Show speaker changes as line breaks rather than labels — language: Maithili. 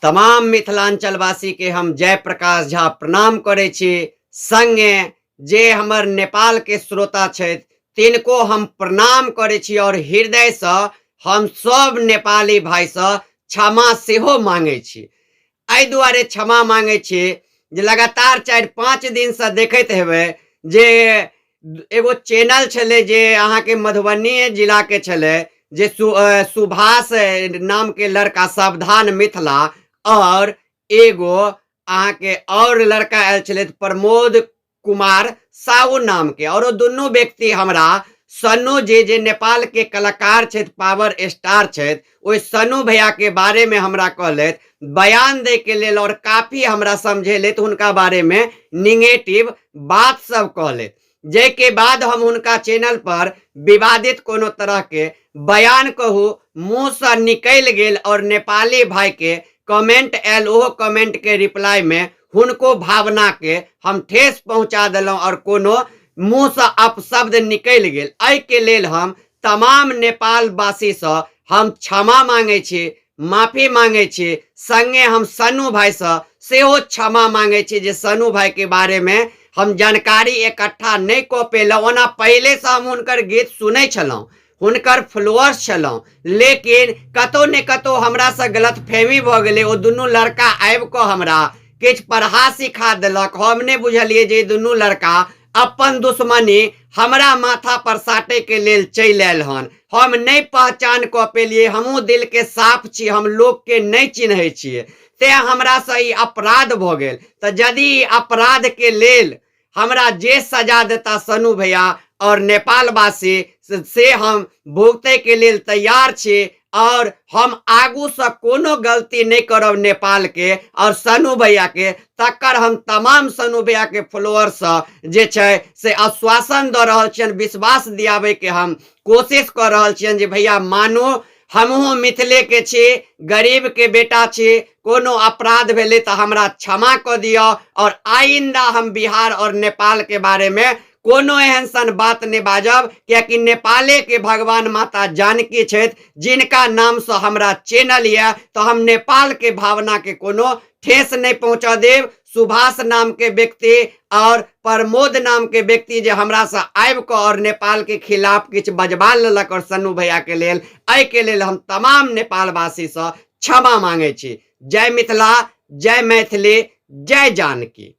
तमाम मिथिलांचलवासीके हम जय प्रकाश झा प्रणाम करै छी। संगे जे हमर नेपालके श्रोता छथि तिनको हम प्रणाम करै छी और हृदयसँ हम सब नेपाली भाइसँ क्षमा सेहो मांगै छी। एहि दुआरे क्षमा मांगै छी जे लगातार 4-5 दिनसँ देखैत हेबै जे एगो चैनल छलै जे अहाँके मधुबनी जिलाके छलै, जे सुभाष नामके लड़का सावधान मिथिला, और एगो अहाँके और लड़का आयल छलै प्रमोद कुमार साहू नामके, और ओ दुनू व्यक्ति हमरा सन्नू जी जे नेपालके कलाकार छथि, पावर स्टार छथि, ओहि सन्नू भैयाके बारेमे हमरा कहलथि बयान दैके लेल और काफी हमरा समझेलथि, हुनका बारेमे निगेटिव बात सब कहलथि, जाहिके बाद हम हुनका चैनल पर विवादित कोनो तरहके बयान कहू मुँहसँ निकलि गेल और नेपाली भाईके कमेंट आयल, ओहो कमेंटके रिप्लाईमे हुनको भावनाके हम ठेस पहुँचा देलहुँ और कोनो मुँहसँ अपशब्द निकलि गेल। एहिके लेल हम तमाम नेपालवासीसँ हम क्षमा मांगै छी, माफी मांगै छी। संगे हम सन्नू भाईसँ सेहो क्षमा मांगै छी जे सन्नू भाईके बारेमे हम जानकारी इकट्ठा नहि कऽ पेलहुँ। ओना पहिलेसँ हम हुनकर गीत सुनै छलहुँ, हुनकर फॉलोअर्स छलहुँ, लेकिन कतहु ने कतहु हमरासँ गलतफहमी भऽ गेलै। ओ दुनू लड़का आबि कऽ हमरा किछु पढ़ा सिखा देलक। हम नहि बुझलियै जे ई दुनू लड़का अपन दुश्मनी हमरा माथा पर साटैके लेल चलि आयल हन। हम नहि पहचान कऽ पेलियै, हमहूँ दिलके साफ छी, हम लोकके नहि चिन्है छियै, तेँ हमरासँ ई अपराध भऽ गेल। तऽ यदि ई अपराधके लेल हमरा जे सजा देता सनू भैया और नेपालवासी से हम भुगतैके लेल तैयार छी और हम आगूसँ कोनो गलती नहि करब नेपालके और सनू भैयाके। तकर हम तमाम सनू भैयाके फॉलोअरसँ जे छै से आश्वासन दऽ रहल छियनि, विश्वास दियाबैके हम कोशिश कऽ रहल छियनि जे भैया मानू, हमहूँ मिथिलेके छी, गरीबके बेटा छी, कोनो अपराध भेलै तऽ हमरा क्षमा कऽ दिअ और आइंदा हम बिहार और नेपालके बारेमे कोनो एहन सन बात नहि बाजब, कियाकि नेपालेके भगवान माता जानकी छथि जिनका नामसँ हमरा चैनल यऽ, तऽ हम नेपालके भावनाके कोनो ठेस नहि पहुँचऽ देब। सुभाष नामके व्यक्ति और प्रमोद नामके व्यक्ति जे हमरासँ आबि कऽ और नेपालके खिलाफ किछु बजबा लेलक और सन्नू भैयाके लेल, एहिके लेल हम तमाम नेपालवासीसँ क्षमा मांगै छी। जय मिथिला, जय मैथिली, जय जानकी।